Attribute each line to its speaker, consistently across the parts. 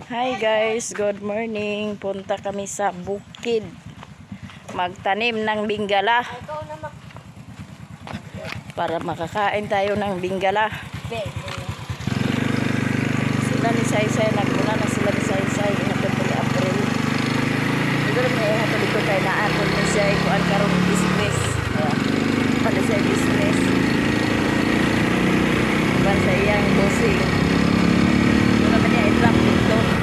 Speaker 1: Hi guys, good morning. Punta kami sa bukid. Magtanim ng binggala. Para makakain tayo ng binggala. Sila ni Saysay, nagmuna na sila ni Saysay. Ihatod ni April. Siguro may ihatod dito kay naapon ni siya kuan karong business. Ayan. Para sa business. Para sa iyang bossing. Ito naman niya i-drop dito.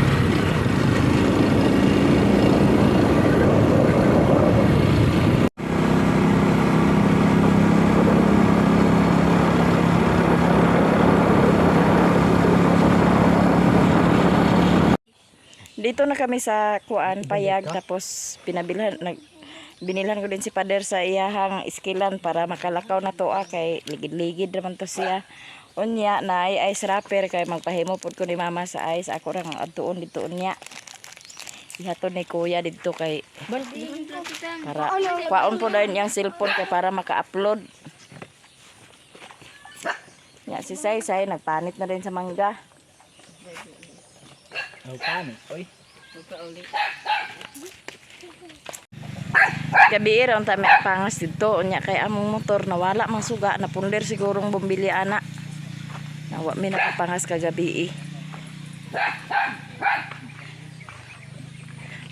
Speaker 1: Dito na kami sa kuan payag, tapos pinabilhan nag binilhan ko din si Pader sa iyahang iskilan para makalakaw na to kay ligid-ligid naman to siya. Unya na ay ice wrapper kay magpahimo pud ko ni mama sa ice, ako ra ang adtuon dito unya. Ihatod ni kuya didto kay para kwaon po dayon iyang cellphone kay para maka-upload. Nya si Sai Sai nagpanit na rin sa mangga.
Speaker 2: Oh, paano? Oy.
Speaker 1: Gabi ra unta may apangas didto, unya kay among motor nawala mang suga, napunder sigurong bumbilya ana. Nawa mi nakapangas kagabi eh.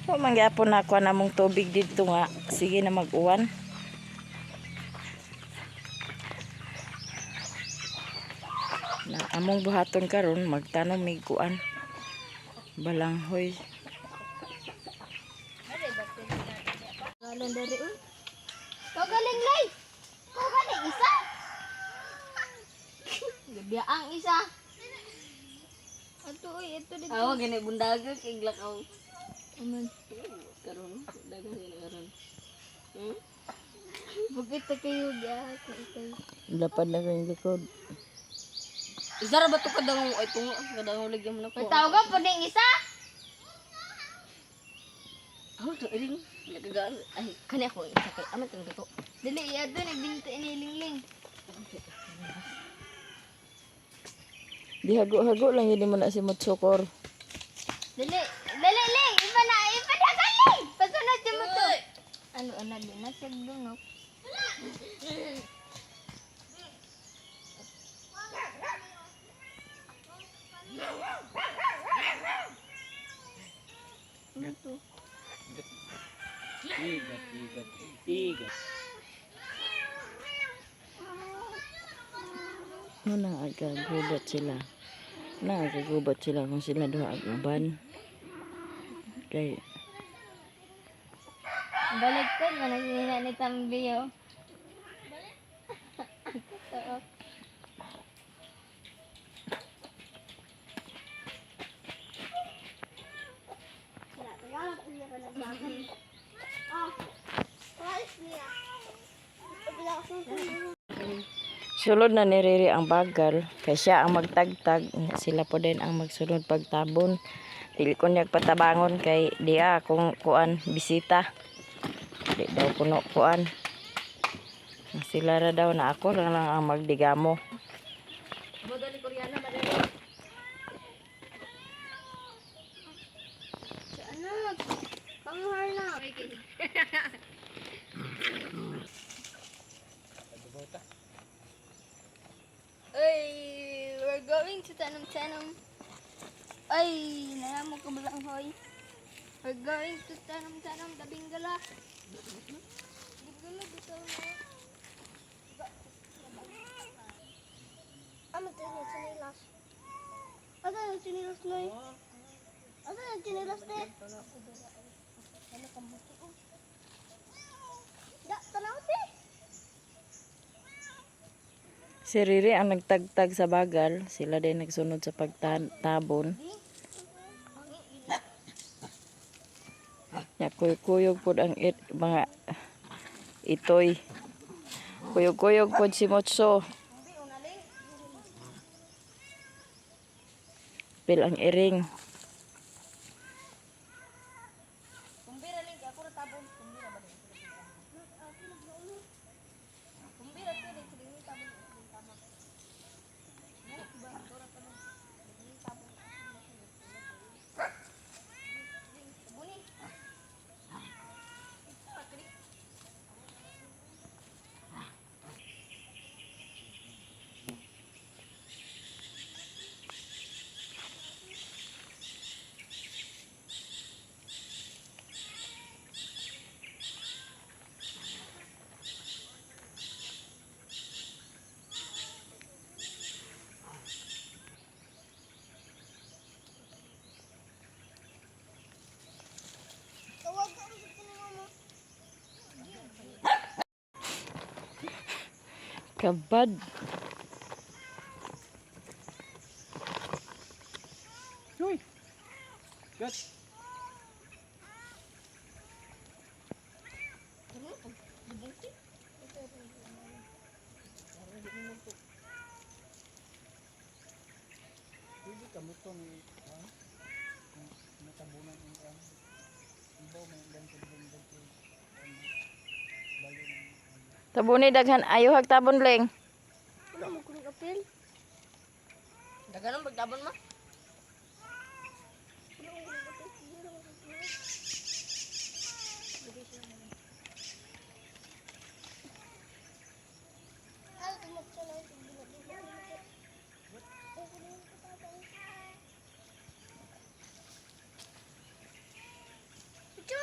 Speaker 1: Wa man gyapon na kuan among tubig didto nga sige na mag-uwan. Na among buhaton karon magtanom mig kuan. Balanghoy.
Speaker 3: Galan dari uy. Kagaling lay. Kagaling isa. Gabi ang isa. Ato uy, ito dito.
Speaker 4: Awa gani bundaga kay glakaw.
Speaker 3: Aman.
Speaker 4: Karon, dagan gani karon. Hmm?
Speaker 3: Bukit ta kayo giya kayo.
Speaker 1: Lapad na kayong likod.
Speaker 4: Isa ra ba to kadangong ay tungo kadangong lagyan mo na ko.
Speaker 3: Patawagan po ding isa.
Speaker 4: Aw to iring nagagaan ay kani ako isa kay aman tang to.
Speaker 3: Dili iya do nagbinta inilingling.
Speaker 1: Dihago-hago lang yun mo na si Mutsukor.
Speaker 3: Dili, dili ling, iba na, iba na galing. Pasunod si mo to. Ano ana di na sa dunok. Ano to?
Speaker 2: Igat, igat, igat.
Speaker 1: No, nagagubot sila. Nagagubot sila kung sila duha ang uban. Kay
Speaker 3: Baliktad man ang hina ni Tambio. Totoo.
Speaker 1: Sulod na ni Riri ang bagal kay siya ang magtagtag, sila po din ang magsunod pagtabon. Dili ko niya patabangon kay diya akong kuan bisita. Di daw kuno kuan. Sila ra daw na ako lang lang ang magdigamo.
Speaker 4: Madali Koreana madali.
Speaker 3: Anak, panghar na. Ay, we're going to Tanam Tanam. Ay, nalamo ka balanghoy. We're going to Tanam Tanam, Tabinggala. Binggala, bitaw na. Ano tayo na chinilas? Ano na chinilas, Noy? Ano na chinilas, te? Ano ka mo? Da, tanaw, te.
Speaker 1: Si Riri ang nagtagtag sa bagal, sila din nagsunod sa pagtabon. Ya, kuyog-kuyog pod ang mga itoy. Kuyog-kuyog pod si Motso. Pil ang iring.
Speaker 4: Kumbira ling ako ra tabon. Kumbira ba din? Kumbira pili sa ding tabon. Tama.
Speaker 1: Kabad.
Speaker 2: Uy. Good.
Speaker 1: Tabuni daghan ayo hag tabon ling.
Speaker 3: Wala mo kung apil.
Speaker 4: Dagan ang pagtabon ma.
Speaker 3: Wala mo kung apil. Wala mo kung apil. Ay, tumagsa lang. Ito!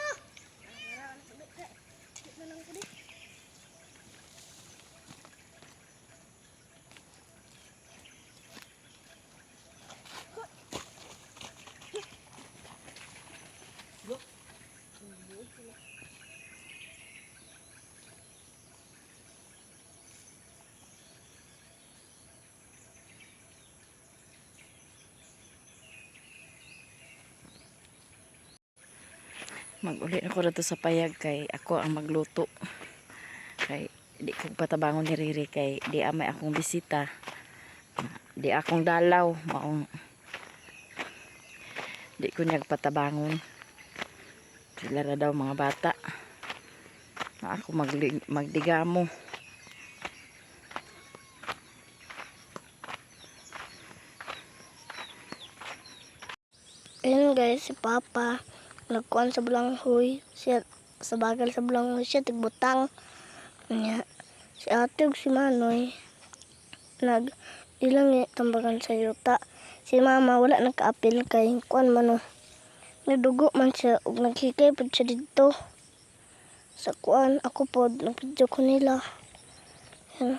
Speaker 1: Mag-uli ako dito sa payag kay ako ang magluto. Kay di ko patabangon ni Riri kay di amay akong bisita. Di akong dalaw maong di ko niya patabangon. Sila ra daw mga bata. Na ako magdigamo.
Speaker 3: Ayun guys, si Papa, nagkuhan sa bulanghoy, siya, sa bagal sa bulanghoy siya, tigbutang. Nya, si ate ug si Manoy, nag, ilang eh, tambagan sa yuta. Si Mama, wala nagkaapil kay kuan man oh. Nadugo man siya, ug naghikay pod siya didto. Sa kuan, ako pod, nagpidyo ko nila. Yan.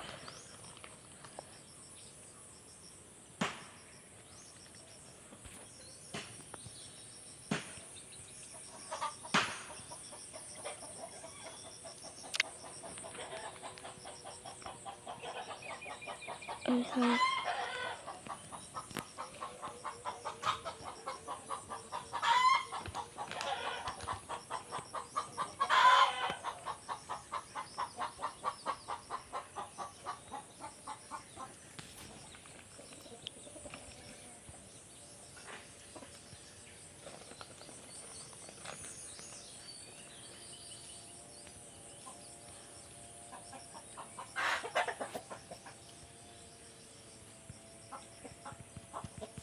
Speaker 3: Ayan.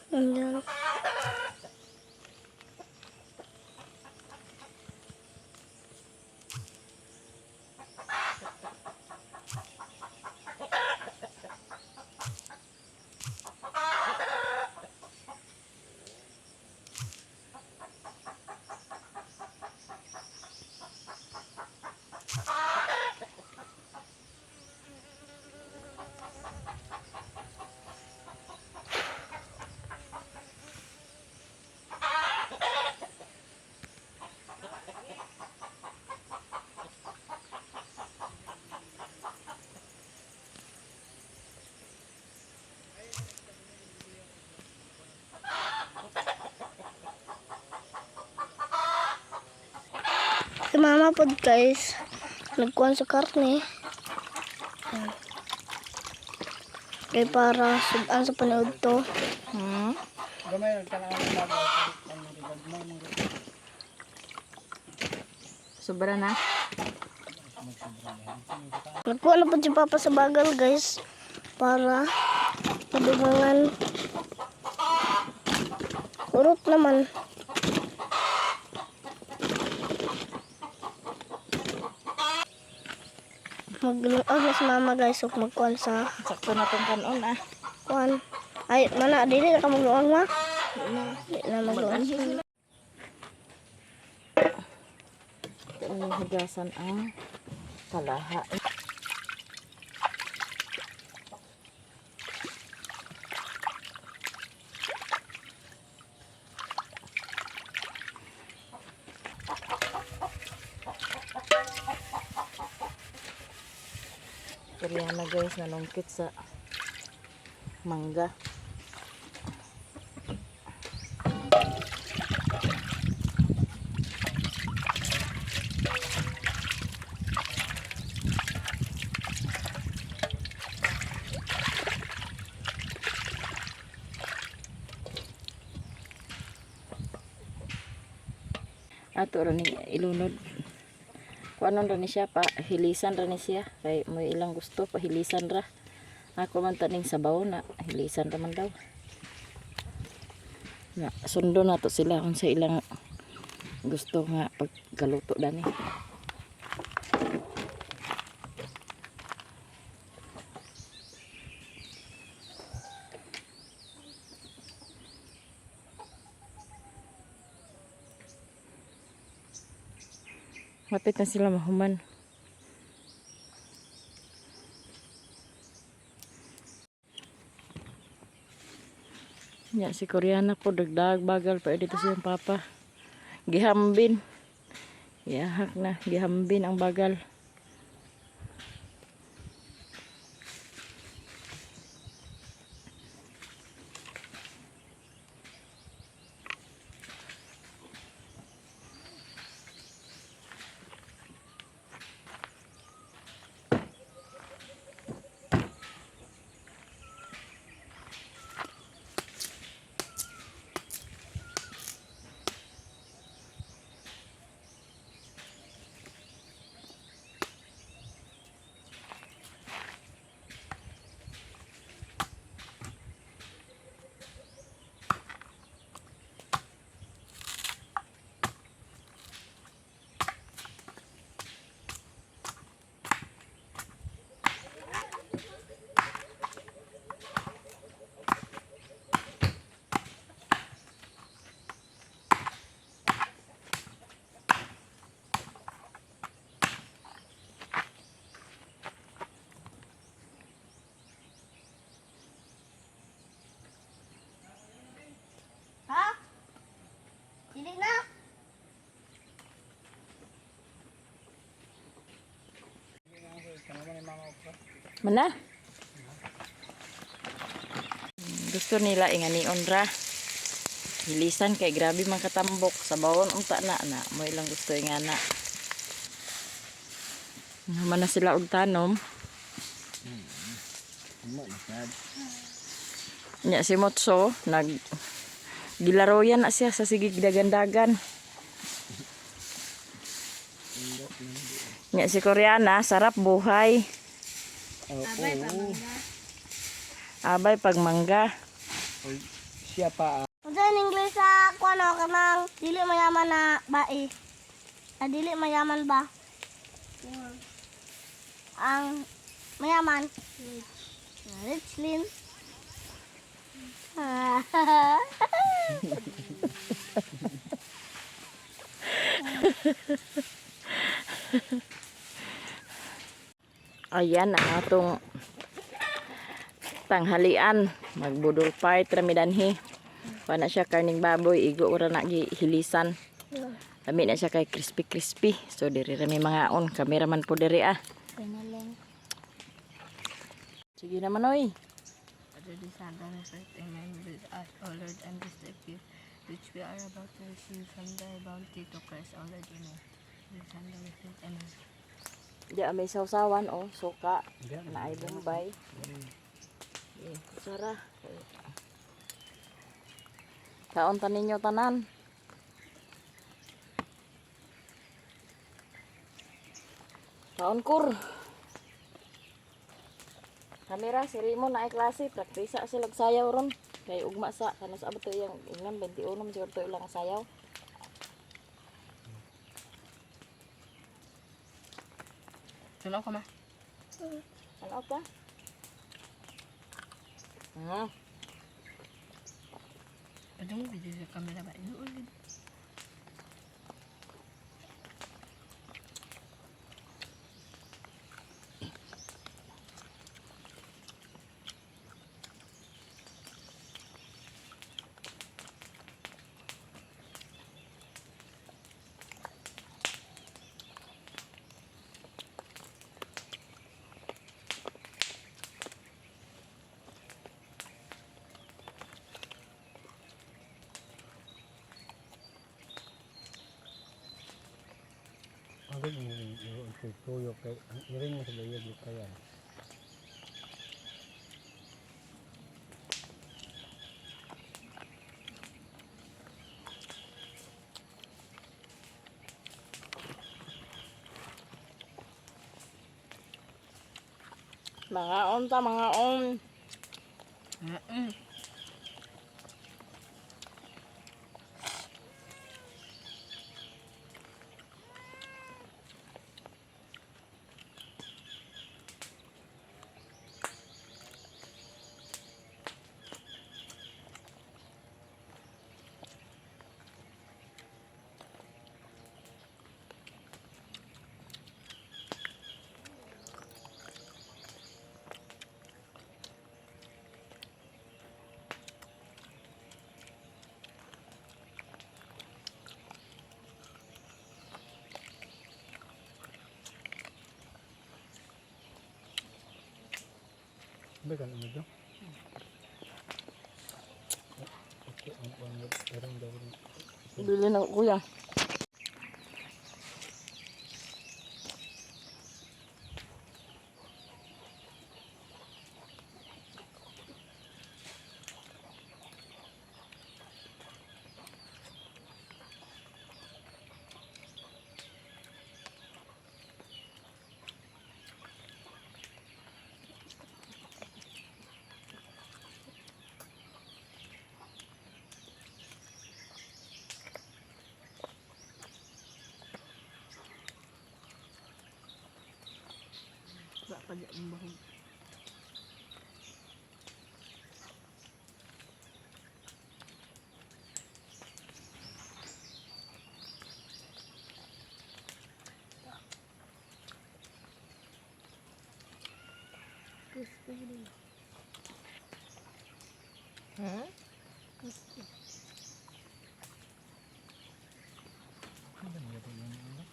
Speaker 3: Ayan. Si mama pod guys, nagkuhan sa karne. Ayan. Kay para sudan sa panood to.
Speaker 1: Hmm?
Speaker 2: Gamay lang tanawang bago. Ang mga mga
Speaker 1: Sobra na.
Speaker 3: Nagkuha na pod si papa sa bagal guys para madugangan. Urot naman. Maglungag na si mama guys ug magkuhan sa
Speaker 1: Sakto na tong kanon ah.
Speaker 3: kuan. Ay, mana dili na ka magluang ma. Dili na magluang.
Speaker 1: Ang hugasan ang kalaha. Koreana, guys, nanungkit sa mangga. Ato ra ni ilunod. Kuanon ra ni siya pa hilisan ra ni siya kay mo ilang gusto pahilisan ra. Ako man taning sabaw na hilisan ra man daw. Na sundo nato sila kung sa ilang gusto nga pagkaluto dani. Mapit na sila mahuman. Ya, si Koreana po, dagdag bagal pa dito siyang papa. Gihambin. Yahak na, gihambin ang bagal.
Speaker 3: Ha? Dili na.
Speaker 1: Mana? Gusto nila inganion ra. Hilisan kay grabe man katambok sa bawon unta na na mo ilang gusto ingana. Naman na sila og tanom. Nya si Motso nag gilaroyan na siya sa sigig dagan-dagan. Nya si Koreana sarap buhay. Abay pagmangga.
Speaker 2: Siya pa.
Speaker 3: Unsa in English sa kuno kanang dili mayaman na bae? Ah, dili mayaman ba? Ang mayaman. Rich. Rich Lin.
Speaker 1: Ayan ang atong tanghalian. Magbudol fight rami danhi. Wala siya karning baboy, igo ora na gihilisan. Lami na siya kay crispy crispy. So diri rami mga on, cameraman po diri ah.
Speaker 3: Pinaling.
Speaker 1: Sige naman oy.
Speaker 4: Father, the Son, and the Spirit, amen. With us, O Lord, and this thy gift, which we are about to receive from thy bounty to Christ our Lord, amen. The Son, and the Spirit, amen.
Speaker 1: Di may sausawan oh, suka, naay bombay. Eh, Sara. Kaon ta ninyo tanan. Kaon kur. Kamera si Rimo na ay klase, praktisa sila og sayaw ron. Kay ugma sa kanus abot to iyang ingnan 21 man siguro to ilang sayaw.
Speaker 4: Tunaw ka ma.
Speaker 1: Ano pa?
Speaker 4: Pwede mo video sa camera ba? Inuulit.
Speaker 2: Kay tuyo kay ang iring mo sa bayag kayan.
Speaker 1: Mga on ta, mga on.
Speaker 2: Bagan ano do? Okay, ang ang iring daw rin.
Speaker 1: Bili na kuya.
Speaker 4: Wa pa di ang bahog.
Speaker 3: Crispy din.
Speaker 4: Hmm?
Speaker 3: Crispy.
Speaker 2: Ano ba yung ano?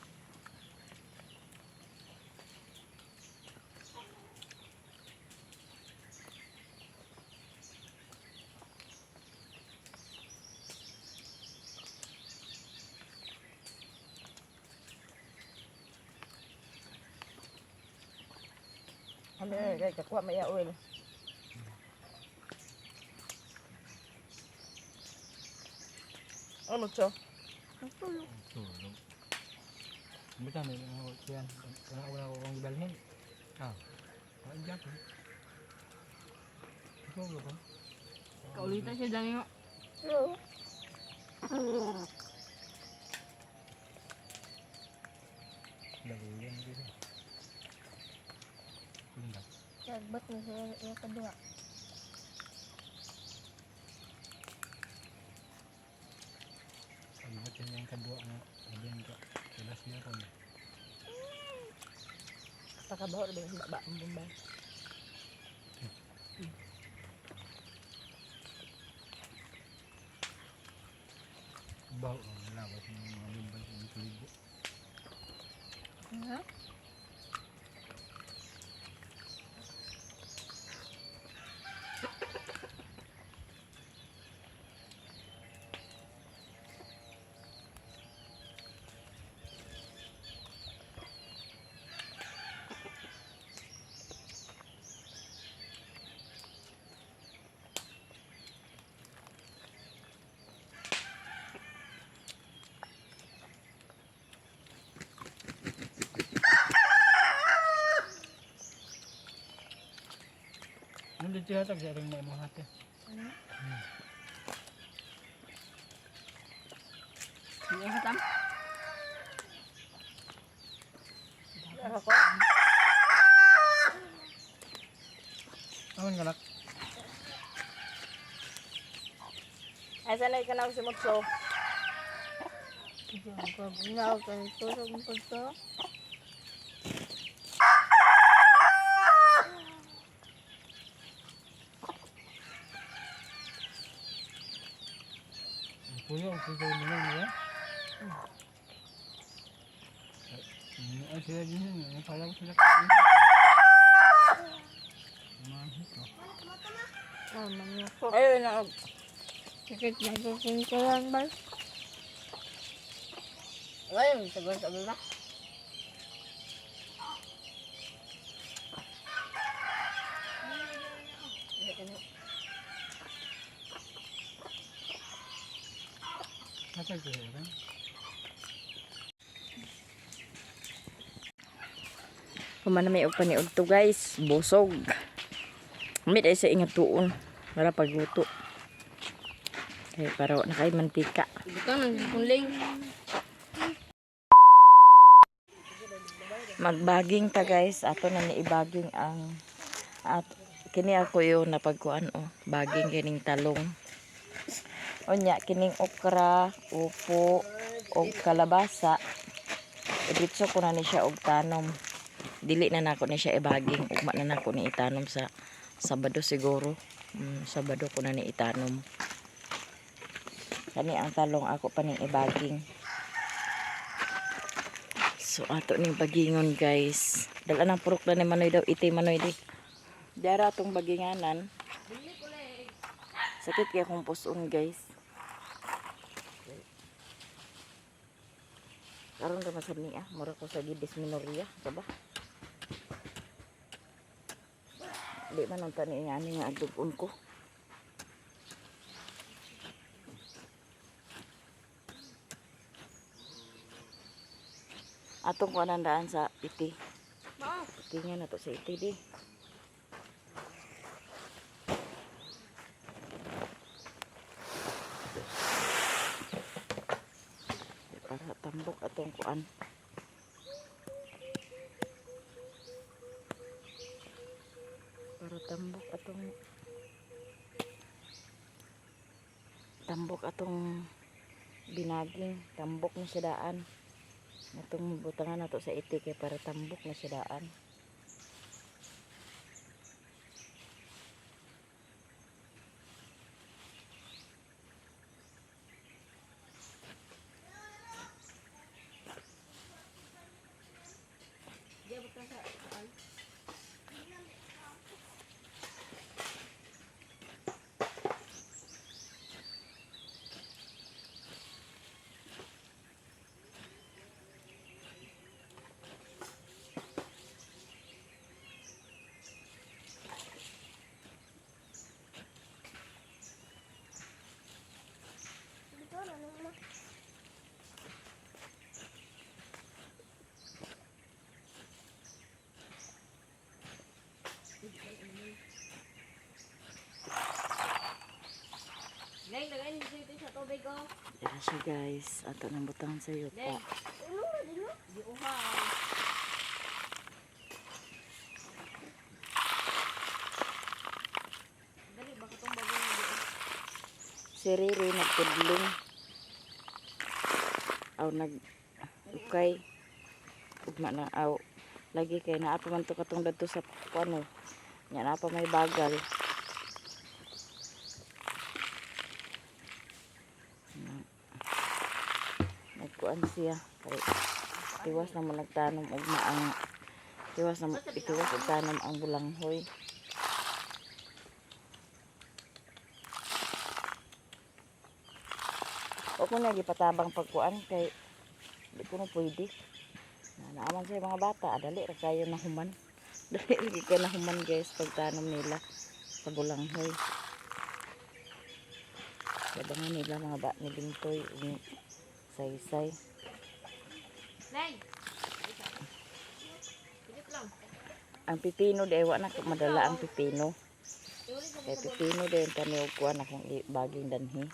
Speaker 1: Ano eh, kakuha may oil. Ano to?
Speaker 2: Tulog. Basta may mga yan. Wala wala ko kong gibalhin. Ah. Wala dyan. Ikaw ba?
Speaker 4: Kaulitan siya dali nga.
Speaker 3: Oo.
Speaker 2: Laguyan dito. Ganda.
Speaker 3: Nagbat na sila yung kadua.
Speaker 2: Pagbat yan yung kadwa nga. Sabihin ka. Kilas niya ron.
Speaker 1: Pakabaho ba yung baba ang bumbay?
Speaker 2: Baw ang lawas ng mga bumbay ng tulibo.
Speaker 4: Ha?
Speaker 2: Ano dito hatag sa ring na imong hati?
Speaker 4: Hindi ka tam.
Speaker 1: Ako?
Speaker 2: Awan galak.
Speaker 1: Ay, sanay ka na si Mutso.
Speaker 3: Nga ako tulog ko to.
Speaker 2: Ang puyo, ang puyo nila nila. Ay, sila din yun. Ang pala ko sila kain. Mahit, oh.
Speaker 3: Oh, mga
Speaker 1: Ayun na.
Speaker 3: Sakit na kukuntulan ba?
Speaker 4: Ngayon, sagot sabi ba?
Speaker 2: Natag ko siya kan.
Speaker 1: Human na may og paniud to, guys. Busog. Mit ay sa ingat tuon. Para pagluto. Kay para wa na kay mantika.
Speaker 4: Butang nang kunling.
Speaker 1: Magbaging ta, guys. Ato na ni ibaging ang at kini ako yun napagkuan oh. Baging kining talong. Unya kining okra, upo og kalabasa. Diretso ko na ni siya og tanom. Dili na nako ni siya ibaging. Ugma na nako ni itanom sa Sabado siguro. Sabado ko na ni itanom. Kani ang talong ako pa ning ibaging. So ato ning bagingon, guys. Dala nang purok na ni Manoy daw iti Manoy di. Dara atong baginganan. Sakit kay akong puson, guys. Karon ra man sad niya, mura ko sa dysmenorrhea, sa ba? Di man unta ni ani nga adugon ko. Atong kuanan daan sa iti. Tingnan na to sa iti di. Para tambok atong kuan. Para tambok atong binaging, tambok na siya daan. Atong butangan na to sa iti kay para tambok na siya daan.
Speaker 4: Leng, dagayin mo ito sa tubig oh.
Speaker 1: Dira siya, guys. Ato nang butangan sa yuta.
Speaker 4: Di uha. Dali, baka itong bago na di.
Speaker 1: Si Riri nagpudlong. Aw nag ukay. Ugma na aw. Lagi kay naa pa man to katong dadto sa kuano. Nya naa pa may bagal. Nagkuan siya kay tiwas na mo nagtanom ugma ang tiwas na mo itiwas og tanom ang bulanghoy. O ko na gipatabang pagkuan kay di ko na pwede. Na naaman sa mga bata, ah, dali ra kayo na human. Dali ra gyud kayo na human, guys, pagtanom nila sa bulanghoy. Labangan nila mga ba ni Bintoy ug ni Saysay.
Speaker 4: Leng! Pilit lang.
Speaker 1: Ang pipino di wa na madala ang pipino.
Speaker 4: Iulit mo
Speaker 1: Kay pipino din kami og kuan akong baging danhi.